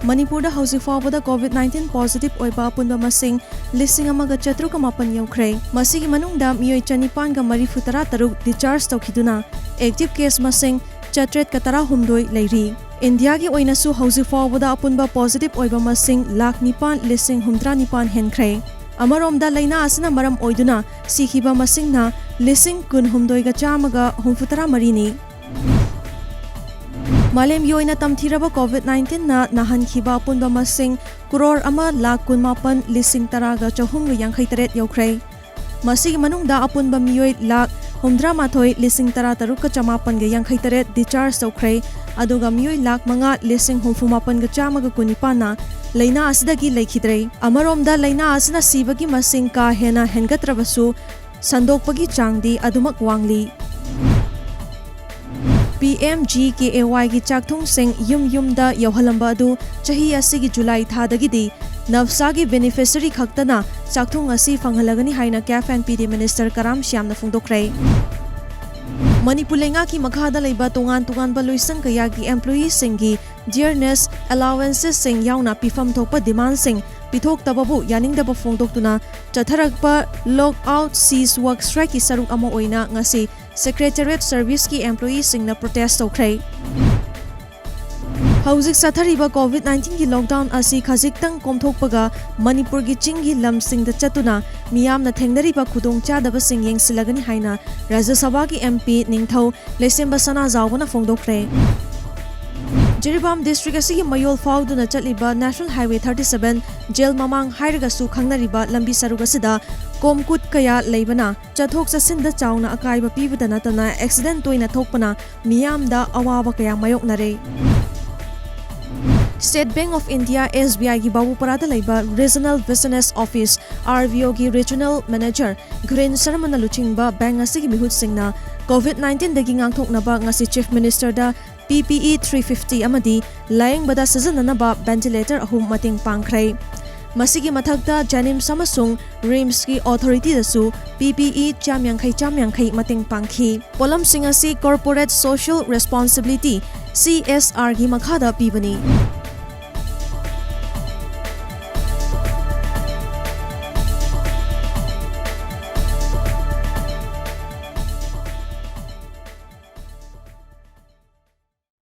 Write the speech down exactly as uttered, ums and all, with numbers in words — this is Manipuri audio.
ꯃꯅꯤꯄꯨꯔꯗ ꯍꯧꯖꯤꯛ ꯐꯥꯎꯕꯗ COVID nineteen positive ꯑꯣꯏꯕ ꯑꯄꯨꯟꯕ ꯃꯁꯤꯡ ꯂꯤꯁꯤꯡ ꯑꯃꯒ ꯆꯥꯇ꯭ꯔꯨꯛꯀ ꯃꯥꯄꯟ ꯌꯧꯈ꯭ꯔꯦ꯫ ꯃꯁꯤꯒꯤ ꯃꯅꯨꯡꯗ ꯃꯤꯑꯣꯏ ꯆꯅꯤꯄꯥꯟꯒ ꯃꯔꯤꯐꯨ ꯇꯔꯥ ꯇꯔꯨꯛ discharge ꯇꯧꯈꯤꯗꯨꯅ, active case ꯃꯁꯤꯡ ꯆꯥꯇ꯭ꯔꯦꯠꯀ ꯇꯔꯥꯍꯨꯝꯗꯣꯏ ꯂꯩꯔꯤ꯫ ꯏꯟꯗꯤꯌꯥꯒꯤ ꯑꯣꯏꯅꯁꯨ ꯍꯧꯖꯤꯛ ꯐꯥꯎꯕꯗ ꯑꯄꯨꯟꯕ positive ꯑꯣꯏꯕ ꯃꯁꯤꯡ ꯂꯥꯈ ꯅꯤꯄꯥꯟ ꯂꯤꯁꯤꯡ ꯍꯨꯝꯗ꯭ꯔꯥ ꯅꯤꯄꯥꯟ ꯍꯦꯟꯈ꯭ꯔꯦ꯫ ꯑꯃꯔꯣꯝꯗ, ꯂꯩꯅꯥ ꯑꯁꯤꯅ ꯃꯔꯝ ꯑꯣꯏꯗꯨꯅ ꯁꯤꯈꯤꯕ ꯃꯁꯤꯡꯅ ꯂꯤꯁꯤꯡ ꯀꯨꯟꯍꯨꯝꯗꯣꯏꯒ ꯆꯥꯝꯃꯒ ꯍꯨꯝꯐꯨꯇꯔꯥ ꯃꯔꯤꯅꯤ꯫ ꯃꯥꯂꯦꯝꯒꯤ ꯑꯣꯏꯅ ꯇꯝꯊꯤꯔꯕ COVID nineteenꯅ ꯅꯥꯍꯟꯈꯤꯕ ꯑꯄꯨꯟꯕ ꯃꯁꯤꯡ ꯀ꯭ꯔꯣꯔ ꯑꯃ ꯂꯥꯈ ꯀꯨꯟꯃꯥꯄꯟ ꯂꯤꯁꯤꯡ ꯇꯔꯥꯒ ꯆꯍꯨꯝꯒ ꯌꯥꯡꯈꯩ ꯇꯔꯦꯠ ꯌꯧꯈ꯭ꯔꯦ꯫ ꯃꯁꯤꯒꯤ ꯃꯅꯨꯡꯗ ꯑꯄꯨꯟꯕ ꯃꯤꯑꯣꯏ ꯂꯥꯈ ꯍꯨꯝꯗ꯭ꯔꯥꯃꯥꯊꯣꯏ ꯂꯤꯁꯤꯡ ꯇꯔꯥ ꯇꯔꯨꯛꯀ ꯆꯃꯥꯄꯟꯒ ꯌꯥꯡꯈꯩ ꯇꯔꯦꯠ discharge ꯇꯧꯈ꯭ꯔꯦ, ꯑꯗꯨꯒ ꯃꯤꯑꯣꯏ ꯂꯥꯈ ꯃꯉꯥ ꯂꯤꯁꯤꯡ ꯍꯨꯝꯐꯨ ꯃꯥꯄꯟꯒ ꯆꯥꯝꯃꯒ ꯀꯨꯟꯅꯤꯄꯥꯟꯅ ꯂꯩꯅꯥ ꯑꯁꯤꯗꯒꯤ ꯂꯩꯈꯤꯗ꯭ꯔꯦ꯫ ꯑꯃꯔꯣꯝꯗ, ꯂꯩꯅꯥ ꯑꯁꯤꯅ ꯁꯤꯕꯒꯤ ꯃꯁꯤꯡ ꯀꯥ ꯍꯦꯟꯅ ꯍꯦꯟꯒꯠꯇ꯭ꯔꯕꯁꯨ, ꯁꯟꯗꯣꯛꯄꯒꯤ ꯆꯥꯡꯗꯤ ꯑꯗꯨꯃꯛ ꯋꯥꯡꯂꯤ꯫ PMGKAYꯒꯤ ꯆꯥꯛꯊꯨꯡꯁꯤꯡ ꯌꯨꯝ ꯌꯨꯝꯗ ꯌꯧꯍꯜꯂꯝꯕ ꯑꯗꯨ ꯆꯍꯤ ꯑꯁꯤꯒꯤ ꯖꯨꯂꯥꯏ ꯊꯥꯗꯒꯤꯗꯤ NAPSAꯒꯤ beneficiary ꯈꯛꯇꯅ ꯆꯥꯛꯊꯨꯡ ꯑꯁꯤ ꯐꯪꯍꯜꯂꯒꯅꯤ ꯍꯥꯏꯅ CAF and PD Minister ꯀꯔꯥꯝ ꯁ꯭ꯌꯥꯝꯅ ꯐꯣꯡꯗꯣꯛꯈ꯭ꯔꯦ꯫ ꯃꯅꯤꯄꯨꯔ ꯂꯩꯉꯥꯛꯀꯤ ꯃꯈꯥꯗ ꯂꯩꯕ ꯇꯣꯉꯥꯟ ꯇꯣꯉꯥꯟꯕ ꯂꯣꯏꯁꯪ ꯀꯌꯥꯒꯤ employeeꯁꯤꯡꯒꯤ dearness allowanceꯁꯤꯡ ꯌꯥꯎꯅ ꯄꯤꯐꯝ ꯊꯣꯛꯄ demandꯁꯤꯡ ꯄꯤꯊꯣꯛꯇꯕꯕꯨ ꯌꯥꯅꯤꯡꯗꯕ ꯐꯣꯡꯗꯣꯛꯇꯨꯅ ꯆꯠꯊꯔꯛꯄ Lockout Cease Work Strikeꯀꯤ ꯁꯔꯨꯛ ꯑꯃ ꯑꯣꯏꯅ ꯉꯁꯤ Secretariat serviceꯀꯤ employeeꯁꯤꯡꯅ protest ꯇꯧꯈ꯭ꯔꯦ꯫ ꯍꯧꯖꯤꯛ ꯆꯠꯊꯔꯤꯕ COVID nineteenꯒꯤ lockdown ꯑꯁꯤ ꯈꯖꯤꯛꯇꯪ ꯀꯣꯝꯊꯣꯛꯄꯒ ꯃꯅꯤꯄꯨꯔꯒꯤ ꯆꯤꯡꯒꯤ ꯂꯝꯁꯤꯡꯗ ꯆꯠꯇꯨꯅ ꯃꯤꯌꯥꯝꯅ ꯊꯦꯡꯅꯔꯤꯕ ꯈꯨꯗꯣꯡꯆꯥꯗꯕꯁꯤꯡ ꯌꯦꯡꯁꯤꯜꯂꯒꯅꯤ ꯍꯥꯏꯅ ꯔꯥꯖ꯭ꯌ ꯁꯚꯥꯒꯤ MP ꯅꯤꯡꯊꯧ ꯂꯩꯁꯦꯝꯕ ꯁꯅꯥꯖꯥꯎꯕꯅ ꯐꯣꯡꯗꯣꯛꯈ꯭ꯔꯦ꯫ ꯖꯤꯔꯤꯕꯥꯝ district ꯑꯁꯤꯒꯤ ꯃꯌꯣꯜ ꯐꯥꯎꯗꯨꯅ ꯆꯠꯂꯤꯕ National Highway thirty seven, jail ꯃꯃꯥꯡ ꯍꯥꯏꯔꯒꯁꯨ ꯈꯪꯅꯔꯤꯕ ꯂꯝꯕꯤ ꯁꯔꯨꯛ ꯑꯁꯤꯗ ꯀꯣꯝꯀꯨꯠ ꯀꯌꯥ ꯂꯩꯕꯅ ꯆꯠꯊꯣꯛ ꯆꯠꯁꯤꯟꯗ ꯆꯥꯎꯅ ꯑꯀꯥꯏꯕ ꯄꯤꯕꯇ ꯅꯠꯇꯅ accident ꯇꯣꯏꯅ ꯊꯣꯛꯄꯅ ꯃꯤꯌꯥꯝꯗ ꯑꯋꯥꯕ ꯀꯌꯥ ꯃꯥꯌꯣꯛꯅꯔꯦ꯫ State Bank of India, SBIꯒꯤ ꯕꯥꯕꯨꯄꯥꯔꯥꯗ ꯂꯩꯕ Regional Business Office, RBOꯒꯤ Regional Manager ꯘꯨꯔꯦꯟ ꯁꯔꯃꯅ ꯂꯨꯆꯤꯡꯕ bank ꯑꯁꯤꯒꯤ ꯃꯤꯍꯨꯠꯁꯤꯡꯅ COVID nineteenꯗꯒꯤ ꯉꯥꯛꯊꯣꯛꯅꯕ ꯉꯁꯤ Chief Ministerꯗ PPE three fifty ꯑꯃꯗꯤ ꯂꯥꯌꯦꯡꯕꯗ ꯁꯤꯖꯤꯟꯅꯅꯕ ventilator ꯑꯍꯨꯝ ꯃꯇꯦꯡ ꯄꯥꯡꯈ꯭ꯔꯦ꯫ ꯃꯁꯤꯒꯤ ꯃꯊꯛꯇ JNIMS ꯑꯃꯁꯨꯡ RIMSꯀꯤ authorityꯗꯁꯨ PPE ꯆꯥꯝ ꯌꯥꯡꯈꯩ ꯆꯥꯝ ꯌꯥꯡꯈꯩ ꯃꯇꯦꯡ ꯄꯥꯡꯈꯤ꯫ ꯄꯣꯠꯂꯝꯁꯤꯡ ꯑꯁꯤ Corporate Social Responsibility, CSRꯒꯤ ꯃꯈꯥꯗ ꯄꯤꯕꯅꯤ꯫